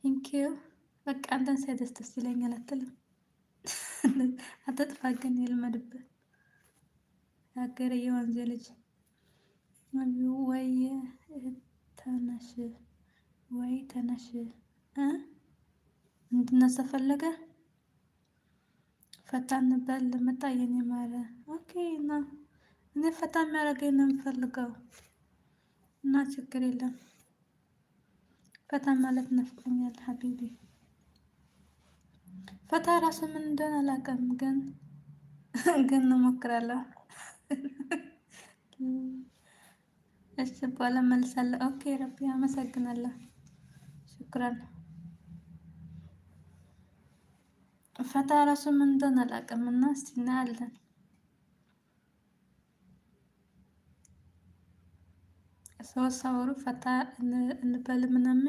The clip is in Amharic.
Thank you። በቃ አንተን ሳይ ደስ ደስ ይለኛል አትልም? አትጥፋ ግን ይልመድብህ። ሀገሬ የወንዜ ልጅ ወይ ተነሽ ወይ ተነሽ እንድነሳ ፈለገ። ፈታ እንበል ልመጣ የኔ ማረ። Okay፣ እና እኔ ፈታ የሚያደርገኝ ነው የምፈልገው እና ችግር የለም። ፈታ ማለት ነፍቆኛል حبيبي። ፈታ ራሱ ምን እንደሆነ አላውቅም፣ ግን እንሞክራለሁ። እሺ በኋላ መልሳለሁ። Okay ረቢ አመሰግናለሁ። شكرا። ፈታ ራሱ ምን እንደሆነ አላውቅም እና እስቲ እናያለን። ሰዎች ሳወሩ ፈታ እንበል ምናምን።